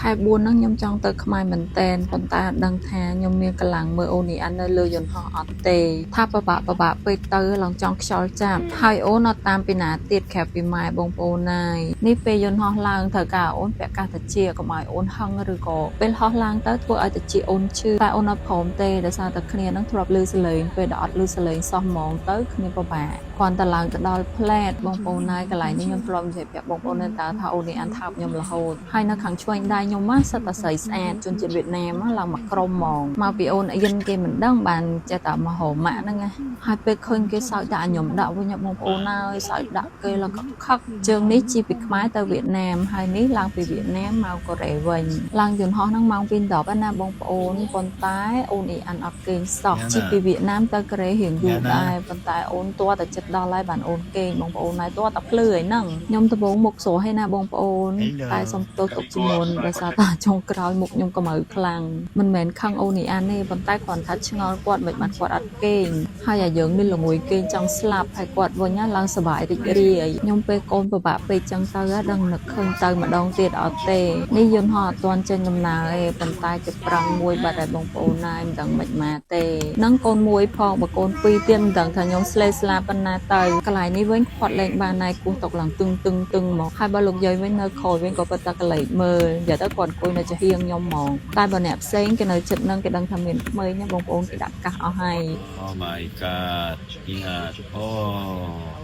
ខែ4ហ្នឹងខ្ញុំចង់ទៅខ្មែរមែនតែនប៉ុន្តែអត់ដឹងថាខ្ញុំមានកម្លាំងមើលអូននេះអាននៅលើយន្តហោះអត់ទេថាពិបាកពិបាកពេកទៅឡើងចង់ខ្យល់ចាប់ហើយអូនអត់តាមពីណាទៀតក្រៅពីម៉ែបងប្អូនណាយនេះពេលយន្តហោះឡើងត្រូវការអូនពាក់កាសត្រចៀកកុំឲ្យអូនហឹងឬក៏ពេលហោះឡើងទៅធ្វើឲ្យត្រចៀកអូនឈឺតែអូនអត់ព្រមទេដោយសារតែគ្នានឹងធ្លាប់ឮសំឡេងពេលដែលអត់ឮសំឡេងសោះហ្មងទៅគ្នាពិបាកគ្រាន់តែឡើងទៅដល់ផ្លែតបងប្អូនណាយកន្លែងនេះខ្ញុំធ្លាប់និយាយប្រាប់បងប្អូននៅតើថាអូននេះអានថើបខ្ញុំរហូតហើយនៅខាងឆ្វេងដៃខ្ញុំណាសិតតែស្រីស្អាតជនជាតិវៀតណាមឡើងមកក្រុមហ្មងមកពីអូនអៀនគេមិនដឹងបានចេះតែមកហៅម៉ាក់ហ្នឹងណាហើយពេលឃើញគេសើចដាក់ខ្ញុំដាក់វិញបងប្អូនហើយសើចដាក់គេឡើងខឹកជើងនេះជិះពីខ្មែរទៅវៀតណាមហើយនេះឡើងពីវៀតណាមមកកូរ៉េវិញឡើងយន្តហោះហ្នឹងម៉ោង2:10ណាបងប្អូនប៉ុន្តែអូនអ៊ីអានអត់គេងសោះជិះពីវៀតណាមទៅកូរ៉េរៀងយូរដែរប៉ុន្តែអូនទាល់តែចិត្តដល់ហើយបានអូនគេងបងប្អូនហើយទាល់តែភ្លឺហើយហ្នឹងខ្ញុំដំបងមុខស្រស់ហើយណាបងប្អូនតែសុំទោសទុកជាមុនដោយសារតែចុងក្រោយមុខខ្ញុំកម្ៅខ្លាំងមិនមែនខឹងអូនអ៊ីអានទេប៉ុន្តែគ្រាន់ថាឆ្ងល់គាត់មិនបានគាត់អត់គេងហើយអាយើងនេះល្ងួយគេងចង់ស្លាប់ហើយគាត់វិញណាឡើងសប្បាយរីករាយខ្ញុំពេលកូនពិបាកពេកចឹងទៅដឹងនឹកឃើញទៅម្ដងទៀតអត់ទេនេះយន្តហោះអត់ទាន់ចេញដំណើរទេប៉ុន្តែគេប្រឹងមួយបាត់ហើយបងប្អូនណាយមិនដឹងមិនមកទេនឹងកូនមួយផងបើកូនពីរទៀតមិនដឹងថាខ្ញុំស្លេស្លាប៉ុណ្ណាទៅកន្លែងនេះវិញគាត់លែងបានណៃគោះຕົកឡើងទឹងទឹងទឹងមកហើយបើលោកយាយវិញនៅក្រោយវិញក៏ប៉ុន្តែកលេចមើលនិយាយទៅគាត់អង្គុយនៅចាហៀងខ្ញុំហ្មងតែបើអ្នកផ្សេងគេនៅចិត្តនឹងគេដឹងថាមានក្មេងណាបងប្អូនគេដាក់កាសអស់ហើយ Oh my God. Ingat. Oh.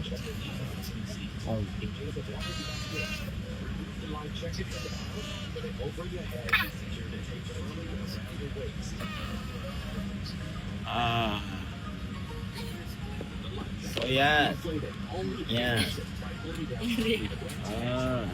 Oh. Ah. Oh yeah. Yeah. Ah.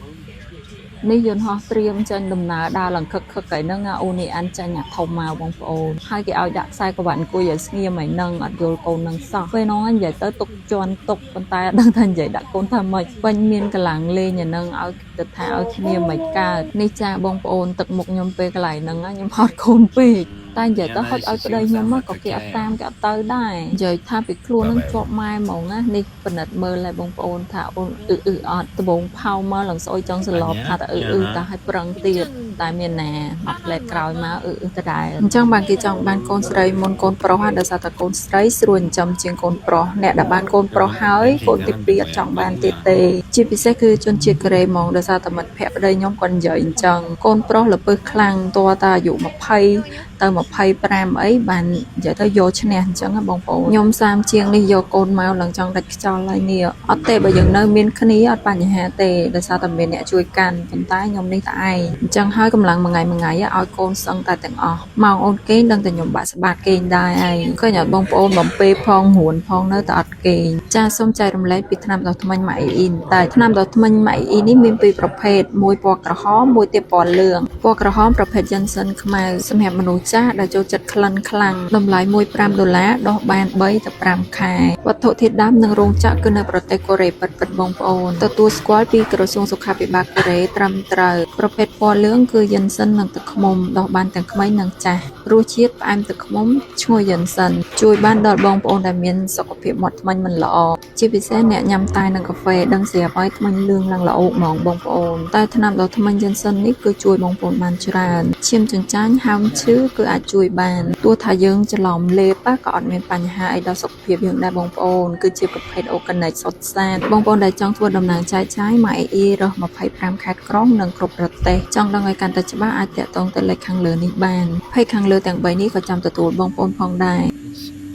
នេះយន្តហោះត្រៀមចេញដំណើរដើរឡើងខឹកខឹកហើយហ្នឹងអូននេះអានចាញ់អាធំមកបងប្អូនហើយគេឲ្យដាក់ខ្សែក្រវ៉ាត់អង្គុយឲ្យស្ងៀមហើយហ្នឹងអត់យល់កូននឹងសោះពេលហ្នឹងនិយាយទៅទុកជន់ទុកប៉ុន្តែអត់ដឹងថានិយាយដាក់កូនថាម៉េចពេញមានកម្លាំងលេងអាហ្នឹងឲ្យទៅថាឲ្យគ្នាមិនកើតនេះចាបងប្អូនទឹកមុខខ្ញុំពេលកន្លែងហ្នឹងខ្ញុំហត់កូនពេកតែនិយាយទៅហុចឲ្យប្តីខ្ញុំមកក៏គេអត់តាមគេអត់ទៅដែរនិយាយថាពីខ្លួននឹងជាប់ម៉ែហ្មងណានេះពិនិត្យមើលឲ្យបងប្អូនថាអូនអ៊ឺអ៊ឺអត់ដបងផោមកឡើងស្អុយចង់សន្លប់ថាតែអ៊ឺអ៊ឺតាឲ្យប្រឹងទៀតតែមានណាមកផ្លែតក្រោយមកអ៊ឺអ៊ឺដដែលអញ្ចឹងបានគេចង់បានកូនស្រីមុនកូនប្រុសដោយសារតែកូនស្រីស្រួលចិញ្ចឹមជាងកូនប្រុសអ្នកដែលបានកូនប្រុសហើយកូនទី2អត់ចង់បានទៀតទេជាពិសេសគឺជនជាតិកូរ៉េហ្មងដោយសារតែមិត្តភក្តិប្តីខ្ញុំគាត់និយាយអញ្ចឹងកូនប្រុសល្ពើខ្លាំងតើតាអាយុ20ទៅ25អីបាននិយាយទៅយកឈ្នះអញ្ចឹងណាបងប្អូនខ្ញុំ30ជាងនេះយកកូនមកឡើងចង់ដាច់ខ្យល់ហើយនេះអត់ទេបើយើងនៅមានគ្នាអត់បញ្ហាទេដោយសារតែមានអ្នកជួយកាន់ប៉ុន្តែខ្ញុំនេះតែឯងអញ្ចឹងហើយកម្លាំងមួយថ្ងៃមួយថ្ងៃឲ្យកូនសឹងតែទាំងអស់ម៉ោងអូនគេងដឹងតែខ្ញុំបាក់ស្បាតគេងដែរហើយឃើញអត់បងប្អូនបំពេផងរួនផងនៅតែអត់គេងចាសូមចែករំលែកពីថ្នាំដុសធ្មេញម៉ាក់អ៊ីអ៊ីនតែថ្នាំដុសធ្មេញម៉ាក់អ៊ីអ៊ីនេះមានពីរប្រភេទមួយពណ៌ក្រហមមួយទៀតពណ៌លឿងពណ៌ក្រហមប្រភេទ Johnson ខ្មៅសម្រាប់មនុស្សចាស់ដែលចូលចិត្តក្លិនខ្លាំងតម្លៃ1.5ដុល្លារដោះបាន3ទៅ5ខែវត្ថុធាតុដើមនិងរោងចក្រគឺនៅប្រទេសកូរ៉េពិតៗបងប្អូនទទួលស្គាល់ពីក្រសួងសុខាភិបាលកូរ៉េត្រឹមត្រូវប្រភេទពណ៌លឿងគឺ Johnson និងទឹកឃ្មុំដោះបានទាំងក្មេងនិងចាស់រសជាតិផ្អែមទឹកឃ្មុំឈ្ងុយ Johnson ជួយបានដល់បងប្អូនដែលមានសុខភាពមាត់ធ្មេញមិនល្អជាពិសេសអ្នកញ៉ាំតែនិងកាហ្វេដឹងស្រាប់ហើយធ្មេញលឿងឡើងល្អហ្មងបងប្អូនតែថ្នាំដុសធ្មេញ Johnson នេះគឺជួយបងប្អូនបានច្រើនឈាមចិញ្ចាញហើមឈឺគឺអាចជួយបានទោះថាយើងច្រឡំលេបក៏អត់មានបញ្ហាអីដល់សុខភាពយើងដែរបងប្អូនគឺជាប្រភេទ organic សុទ្ធសាធបងប្អូនដែលចង់ធ្វើដំណើរចែកចាយមក AE រើស25ខេត្តក្រុងនិងគ្រប់ប្រទេសចង់ដឹងឲ្យកាន់តែច្បាស់អាចតាក់ទងទៅលេខខាងលើនេះបាន page ខាងលើទាំង3នេះក៏ចាំទទួលបងប្អូនផងដែរ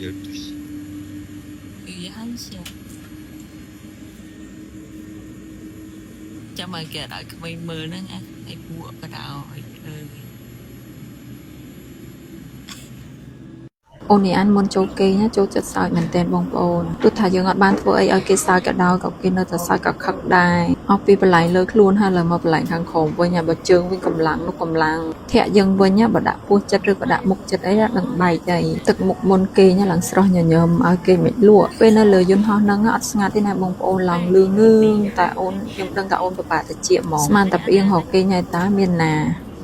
12시. 이게 1시야. ចាំឲ្យគេឲ្យក្មេងមើលហ្នឹងណាឲ្យពួកក៏ដោយអឺ អូននេះអានមុនចូលគេងណាចូលចិត្តសើចមែនទែនបងប្អូនទោះថាយើងអត់បានធ្វើអីឲ្យគេសើចក៏ដោយក៏គេនៅតែសើចក៏ខឹកដែរអស់ពីបន្លែងលើខ្លួនហើយឡើយមកបន្លែងខាងក្រោមវិញហើយបើជើងវិញកម្លាំងនោះកម្លាំងធាក់យើងវិញណាបើដាក់ពោះចិត្តឬក៏ដាក់មុខចិត្តអីដល់ដឹងបែកហើយទឹកមុខមុនគេងណាឡើងស្រស់ញញឹមឲ្យគេមិនលក់ពេលនៅលើយន្តហោះហ្នឹងអត់ស្ងាត់ទេណាបងប្អូនឡើងលឿងងឿងតែអូនខ្ញុំដឹងថាអូនពិបាកតិចហ្មងស្មានតែផ្អៀងរកគេងហើយតើមានណា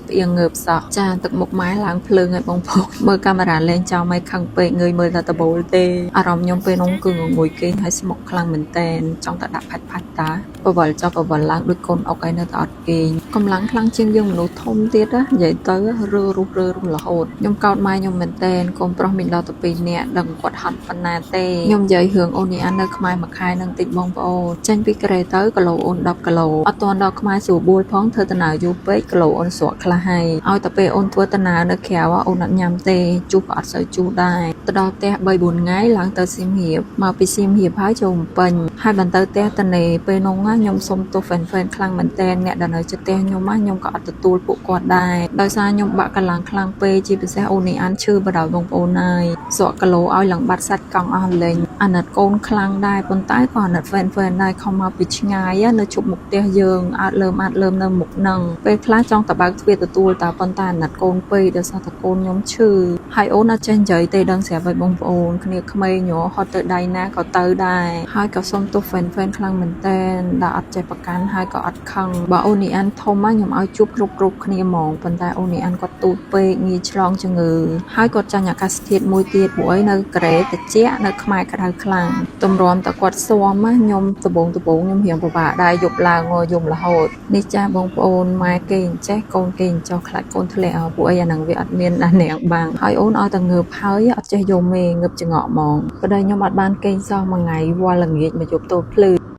ផ្ ផ្អៀងងើបសោះចាទឹកមុខម៉ែឡើងភ្លើងឲ្យបងប្អូនមើលកាមេរ៉ាលេងចោលមិនខឹងពេកងើយមើលតែដបូលទេអារម្មណ៍ខ្ញុំពេលនោះគឺងងុយគេងហើយស្មុកខ្លាំងមែនតែនចង់តែដាក់ផាច់ផាច់តាបវលចុះបវលឡើងដូចកូនអុកឯនៅតែអត់គេងកម្លាំងខ្លាំងជាងយើងមនុស្សធំទៀតណានិយាយទៅរើរុះរើរុះរហូតខ្ញុំកោតម៉ែខ្ញុំមែនតែនកូនប្រុសមានដល់ទៅ2នាក់ដឹងគាត់ហត់ប៉ុណ្ណាទេខ្ញុំនិយាយរឿងអូននេះអាននៅខ្មែរមួយខែនឹងតិចបងប្អូនចេញពីក្រេទៅគីឡូអូន10គីឡូអត់ទាន់ដល់ខ្មែរស្រួលបួលផងធ្វើដំណើរយូរពេកគីឡូអូនស្រកខ្លះហើយឲ្យតែពេលអូនធ្វើដំណើរនៅក្រៅអូនអត់ញ៉ាំទេជុះក៏អត់សូវជុះដែរទៅដល់ផ្ទះ3 4ថ្ងៃឡើងទៅសៀមរាបមកពីសៀមរាបហើយចូលភ្នំពេញហើយបានទៅផ្ទះតនេពេលនោះខ្ញុំសុំទោស fan fan ខ្លាំងមែនតើអ្នកដែលនៅជិតផ្ទះខ្ញុំខ្ញុំក៏អត់ទទួលពួកគាត់ដែរដោយសារខ្ញុំបាក់កម្លាំងខ្លាំងពេកជាពិសេសអូននេះអានឈឺបដ ாய் បងប្អូនហើយស្រកគីឡូឲ្យឡើងបាត់សាច់កង់អស់លេងអាណិតកូនខ្លាំងដែរប៉ុន្តែក៏អាណិត fan fan ដែរខំមកពីឆ្ងាយនៅជប់មុខផ្ទះយើងអត់លើមអត់លើមនៅមុខនឹងពេលខ្លះចង់តបើកទ្វារទទួលតើប៉ុន្តែអាណិតកូនពេកដោយសារតែកូនខ្ញុំឈឺហើយអូនអត់ចេះនិយាយទេដឹងស្រាប់ហើយបងប្អូនគ្នាក្មេងញ័រហត់ទៅដៃណាក៏ទៅដែរហើយក៏សុំទោស fan fan ខ្លាំងមែនតែនដែលអត់ចេះប្រកាន់ហើយក៏អត់ខឹងបើអូននេះអានធំខ្ញុំឲ្យជួបគ្រប់គ្រប់គ្នាហ្មងប៉ុន្តែអូននេះអានគាត់ទូចពេកងាយឆ្លងជំងឺហើយគាត់ចាញ់អាកាសធាតុមួយទៀតព្រោះអីនៅកូរ៉េត្រជាក់នៅខ្មែរក្តៅខ្លាំងទម្រាំតែគាត់ស៊ាំខ្ញុំដបងដបងខ្ញុំរៀងពិបាកដែរយប់ឡើងយំរហូតនេះចាបងប្អូនម៉ែគេអញ្ចេះកូនគេអញ្ចោះខ្លាចកូនធ្លាក់ព្រោះអីអាហ្នឹងវាអត់មានអានាងបាំងហើយអូនឲ្យតែងើបហើយអត់ចេះយំទេងើបចង្អក់ហ្មងប្តីខ្ញុំអត់បានគេងសោះមួយថ្ងៃវល់ល្ងាចមកយប់ទល់ភ្លឺ។